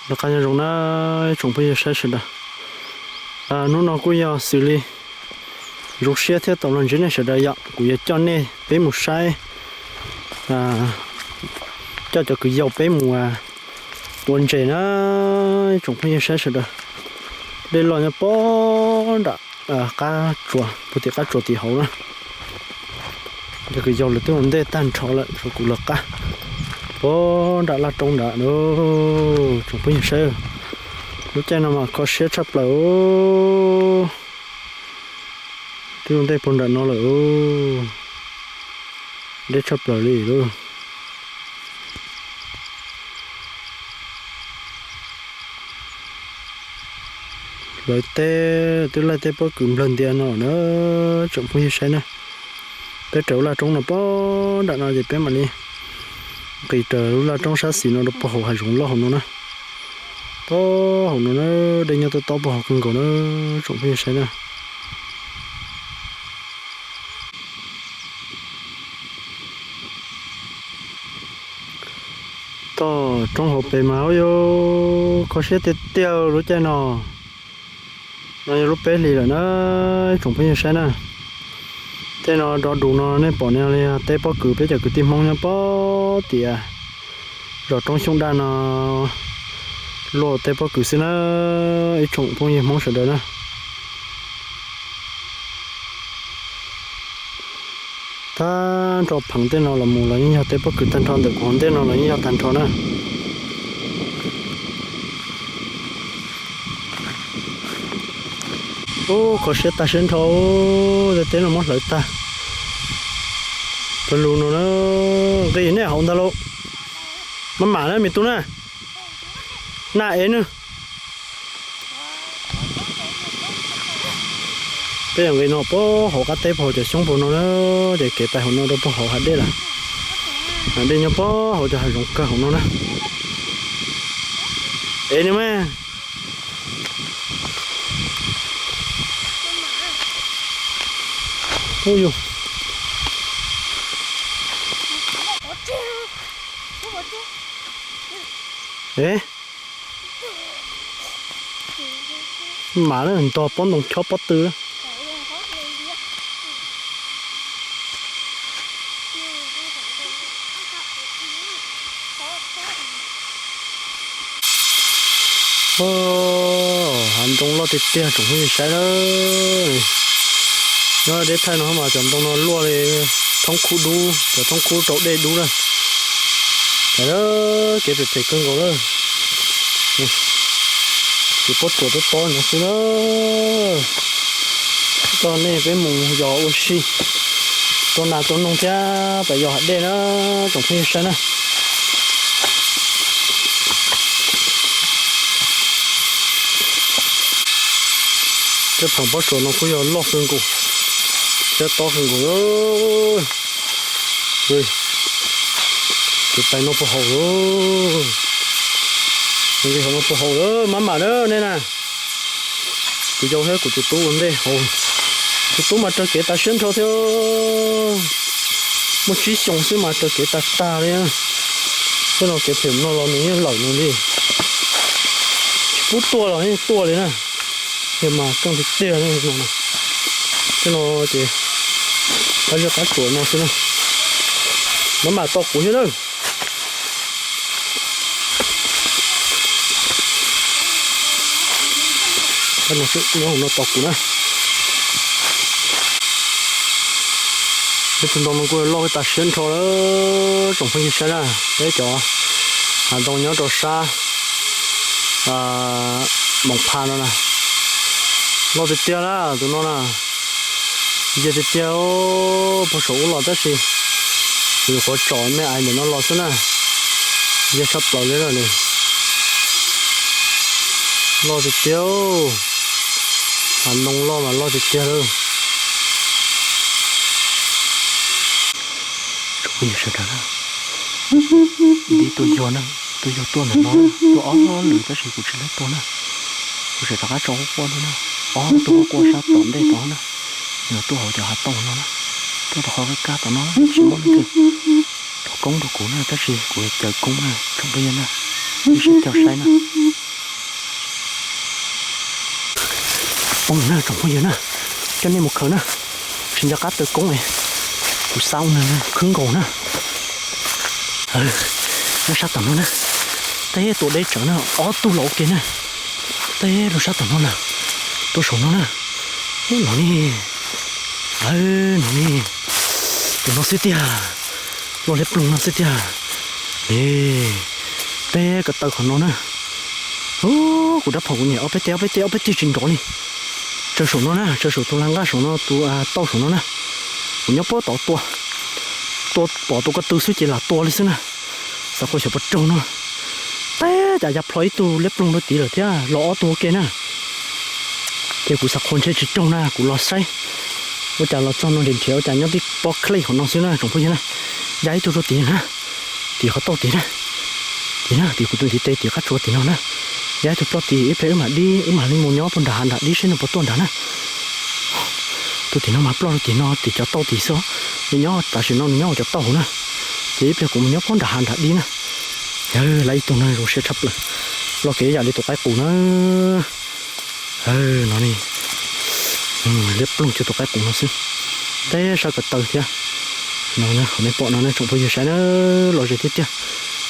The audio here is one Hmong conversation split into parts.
Noj qab nyob zoo na, ib tsoom phooj ywg saib sawv daws. Hnub no kuj yog xws li zoo siab thiab tau los ntsib nej sawv daws yom, kuv yuav coj nej peb mus saib, coj cov kwv yau peb mus ua ntses na, ib tsoom phooj ywg saib sawv daws. Dej loj nyob pog nram qab tsuas, puag tim qab tsuas tim hauv na. Cov kwv yau lawv twb ua ntej tag nrho lawm, tshuav kuv lawv qab pog nram laj roob nrad na, tsoom phooj ywg saib. Lub caij no mas kho siab tshaj plaws, twb ua ntej puag nram no lawm, deb tshaj plaws li lauj. Hlawv teb, twb laij teb pob kws nplawg ntias no na, tsoom phooj ywg saib na. Peb raws lub laj roob no pog nram no ces peb mam li nqis raws lub laj roob sab xis no rau puag hauv hav zoov loj hauv no na. Pog hauv no na, dej nyob tob tob puag hauv kawg nkaus na, tsoom phooj ywg saib na. Toj roob hauv pes mas ua yuav kho siab tiag tiag lub caij no. No yog lub peb hlis lawm na, ib tsoom phooj ywg saib na. Tej no rov dus no nej pom no li teb pob kws peb cov kwv tij Hmoob nyob pog tias zos Roob Xyooj Daj no luaj teb pob kws xwb na, ib tsoom phooj ywg Hmoob sawv daws na. Tag nrho pheev tej no los mus los yeej yog teb pob kws tag nrho, ntawm kuv hauv ntej no los yeej yog tag nrho na. Ub, kho siab tag siab nrho, tej teb no muab hlawv tag. Pawg lug no na, nqis nej hauv ntag lauj. Maj mam na me tub na. Naj ev nws. Peb yog nqis no puag hauv qab teb puag hauv cov xyoob puag no na, ces kev pais hauv no rau puag hauv hav dej lawm. Hav dej nyob puag hauv cov hav zoov kawg hauv no na. Ev nws mas. Ub yus. Ev. Mas na, ntog pob ntoo chob pob tw na. Hav ntoo loj tiag tiag tsoom phooj ywg saib na. Nyob deb thaij no mas cov ntoo no luaj li thoob khub dub, cov thoob khub rau dej dub na. Ces kev phem phem kawg nkaus lawm. Ces pob tsuas tob tob no xwb na. Coj nej peb mus yos ua si, tua nas tua noog thiab pais yos hav dej na, tsoom phooj ywg saib na. Tej pheem pob tsuas no kuj yog loj kawg nkaus thiab tob kawg nkaus. Ces pais no puag hauv lawm, nqis hauv no puag hauv lawm, maj mam na nej na. Kuv yau thiab kuv tus tub ua ntej hauv. Tus tub mas raws kev tas siab nrho thiab. Muaj tsib xyoos xwb mas raws kev tag tag li. Tej no kev phem no los nws yeej lawm nws li. Tsis pub tuaj los yeej tuaj li na. Ces mas keej tiag tiag no. Tej no ces qab zej qab tsuas no xwb na. Maj mam tos kuv thiab na. Nyob hauv no tos kuv na. Peb tus ntoo no kuj loj tas siab nrho lawm tsoom phooj ywg saib na. Peb cov hav ntoo nyob rau sab Moos Pha no na. Loj tiag tiag na tus no na. Yog tiag tiag puag saum ub los tab sis kuv nyuam qhuav tsom me ais ntawm no los xwb na. Yog tshaj plaws li lawm. Loj tiag tiag. Hav ntoo loj mas loj tiag tiag lawm. Tsoom phooj ywg sawv daws na, nti tuaj yog na, tuaj yog tuaj ntawm no, tuaj ob lwm tab sis kuv tsis laib tuaj na. Kuv tseem rov qab tso quaj quaj no na, ob tuaj quaj quaj sab tom ntej tod na, yog tuaj hauv cov hav tauj no na, tuaj tom qhov kab kab tom no tsis muaj leej twg thov koob rau kuv na tab sis kuv cawv koob na tsoom phooj ywg na, ib sij coj saib na. Poob na tsoom phooj ywg na, coj nej mus khaws na, tsis nco qab taw koob es kuv xa ua nws khwb nkaus na. Nyob sab tom no na, teb tua deb tsawv na, ob tug los ua ke na, teb rau sab tom no lawm, tua saum no na, no ne, no ne, tus no xwb tiag, loj liab ploog no xwb tiag, teb ko taw qhov no na. Kuv rab phom kuv niam ob peb teg ob peb teg ob peb teg tsis nrov li. Tsaws saum no na, tsaws saum tus lag nqaj saum no, tus tauj saum no na. Kuv nyob puag tod tua, tua pom tus ko tw xwb ces lam tua li xwb na. Xav qhua xyov puas raug no. Teb cas ya plho ib tug liab ploog rau tid lawm thiab los ob tug ua ke na. Ces kuv xav qhua ntshe tsis raug na, kuv los saib. Ua cas los txog no nrhiav nrhiav ua cas nyob tib pob clay hauv no xwb na tsoom phooj ywg na. Ya ib tug rau tid na, tim qhov tauj tid na, tid na, tim kuv tus ntiv tes tim qab tsuas tim no na. Ya ib tug ploj tid ib pliag wb mam dib, wb mam li mus nyob puag nram hav nram dib seb nws puas tuaj nrad na. Tus tim no mas ploj rau tim no tim cov tauj tid xwb, nws nyob tam sim no nws nyob hauv cov tauj hauv na. Ces ib pliag kuv mus nyob puag nram hav nram dib na. Yawg, lawv ib tug no zoo siab tshaj plaws, loj kev ib yam li tus qaib qus na. No ne, liab ploog cuag tus qaib qus no xwb. Teb sab ko taw thiab. No, qhov nej pom no ne tsoom phooj ywg saib na, los ze tiag tiag.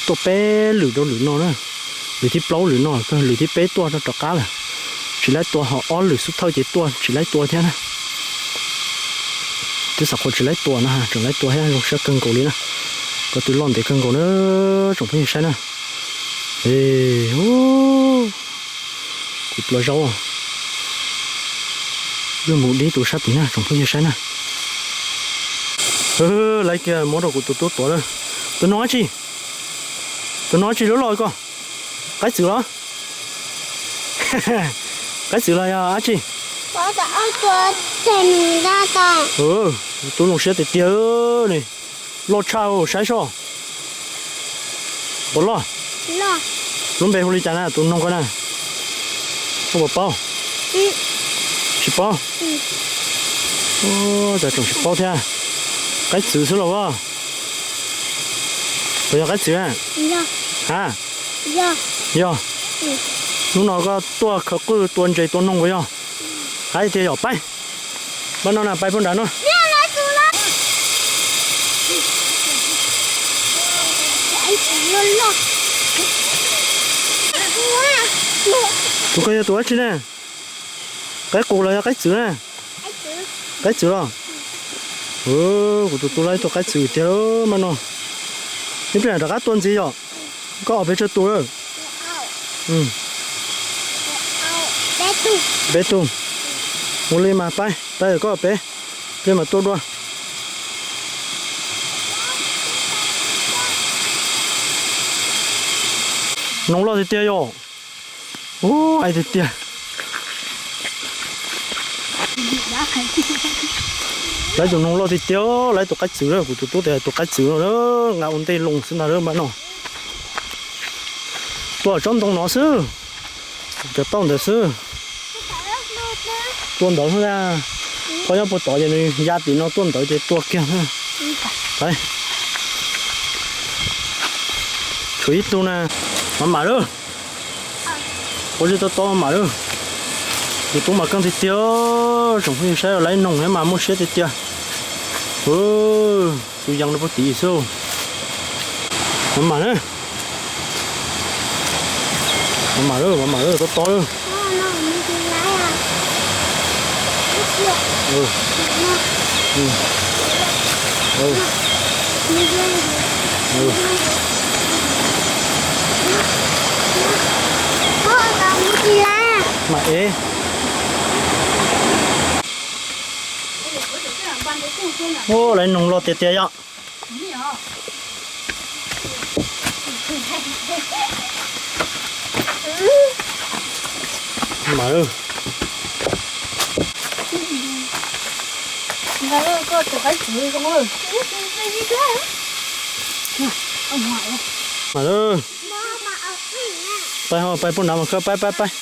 Tuaj peb lwm rau lwm no na, lwm thib plaub lwm no, lwm thib peb tuaj rov qab lawm. Tsis laib tua ho ob lwm xub thawj ces tuaj tsis laib tua thiab na. Twb xav qhua tsis laib tua no, tseem laib tua thiab zoo siab kawg nkaus li na. Ko tw loj ntev kawg nkaus na, tsoom phooj ywg saib na. Kuv pluas zaub, wb mus dib tus sab tid na tsoom phooj ywg saib na. Lawv kiag muab rau kuv tus tub tuav lawm. Tus no dab tsi? Tus no dab tsi loj loj ko? Qaib txwv los? Qaib txwv los yog dab tsi? Tub zoo siab tiag tiag ne. Loj tshaj saib soj. Puas loj? Lub npe hu li cas na tus noog ko na? Koj puas paub? Tsis paub. Cas tseem tsis paub thiab. Qaib txwv xwb los as? Puas yog qaib txwv? Ha, yog. Hnub no koj tuaj khaws qwj tua ntses tua noog puas yog? Haib tiag yom. Pab, pab no na, pab puag nrad no. Tus ko yog tus dab tsi ne? Qaib qus los yog qaib txwv na? Qaib txwv los? Kuv tus tub laib tus qaib txwv tiag maj no. Ib pliag rov qab tua ntxiv yom. Koj ob peb tsawg tus lawm? Peb tug. Ua li mas pab, pab koj peb, peb mas tuaj dua. Noog loj tiag tiag yom. Ub, ais tiag tiag. Laib tus noog loj tiag tiag, laib tus qaib txwv lawm, kuv tus tub tias tus qaib txwv no nqa ua ntej loo xwb ntag lawm mas no. Tua tsob ntoo no xwb, cov tauj ntawd xwb. Tua ntawd xwb ntag. Phoj nyob puag tod ces nws ya tim no tuaj ntawd ces tua kiag. Tshuav ib tug na, mam mam lawm. Ua zeb tob tob mam lawm. Tus tub mas keej tiag tiag, tsoom phooj ywg saib laib noog thiab mas muaj siab tiag tiag. Tus yees rau puag tid xwb. Mam mam na. Mam mam lawm, mam mam lawm, tob tob lawm. Mam ev. Ub, laib noog loj tiag tiag yom. Mam, mam, pais ho pais puag nrad mas khawb, pais pais pais.